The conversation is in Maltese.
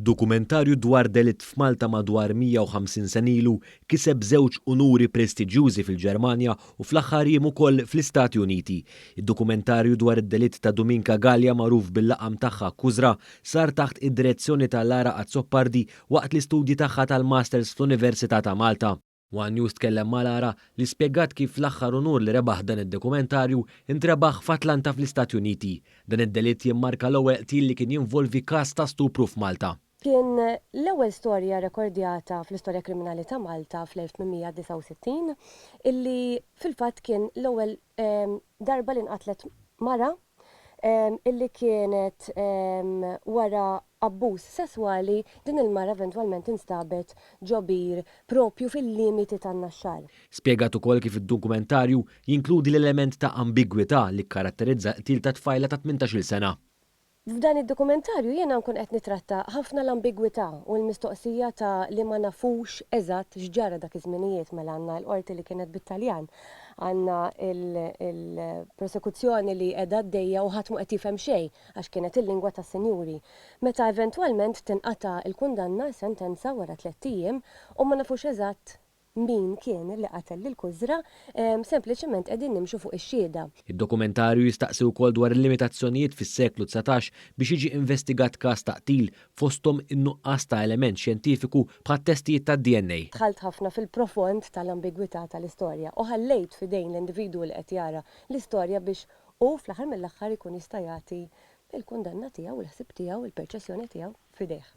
Dokumentarju dwar delitt f'Malta madwar 150 sena ilu kiseb żewġ unuri prestiġjużi fil-Ġermanja u fl-aħħar jiem ukoll fl-Istati Uniti. Id-dokumentarju dwar id-delitt ta' Duminka Galea magħruf bil-laqam tagħha Kużra sar taħt id-direzzjoni ta' Lara Azzopardi waqt l-istudji tagħha tal-Masters fl-Università ta' Malta. One News tkellem ma' Lara li spjegat kif l-aħħar unur li rebaħ dan id-dokumentarju ntrebaħ f'Atlanta fl-Istati Uniti. Dan id-delitt jimmarka l-ewwel qtil li kien jinvolvi każ ta' stupru f'Malta. Kien l-ewwel storja rekordjata fl-istorja kriminali ta' Malta fl-1869 illi fil-fatt kien l-ewwel darba li nqatlet mara illi kienet wara abbuż sesswali, din il-mara eventwalment instabet ġo bir proprju fil-limiti tan-Naxxar. Spjegat ukoll kif id-dokumentarju jinkludi l-element ta' ambigwità li kkaratterizza l-qtil ta' tfajla ta' 18-il sena. F'dan id-dokumentarju jiena nkun qed nitratta ħafna l-ambigwità u l-mistoqsija ta' li ma nafux eżatt x'ġara dak iż-żminijiet, mela għandna l-qorti li kienet bit-Taljan, għandna l-prosekuzzjoni li qiegħda għaddejja u ħadd mhu qed jifhem xejn għax kienet il-lingwa tas-sinjuri. Meta eventwalment tinqata' l-kundanna, s-sentenza, wara tlett ijiem, u ma nafux eżatt min kien li qatel lil Kużra, sempliċement qegħdin nimxu fuq ix-xhieda. Id-dokumentarju jistaqsi wkoll dwar il-limitazzjonijiet fis-seklu 19 biex jiġi investigat każ ta' qtil, fosthom in-nuqqas ta' element xjentifiku bħat-testijiet tad-DNA. Dħalt ħafna fil-profond tal-ambigwità tal-istorja u ħallejt f'idejn l-individwu li qed jara l-istorja biex hu fl-aħħar mill-aħħar ikun jista' jagħti l-kundanna tiegħu, il-ħsieb tiegħu, il-perċezzjoni tiegħu f'idejh.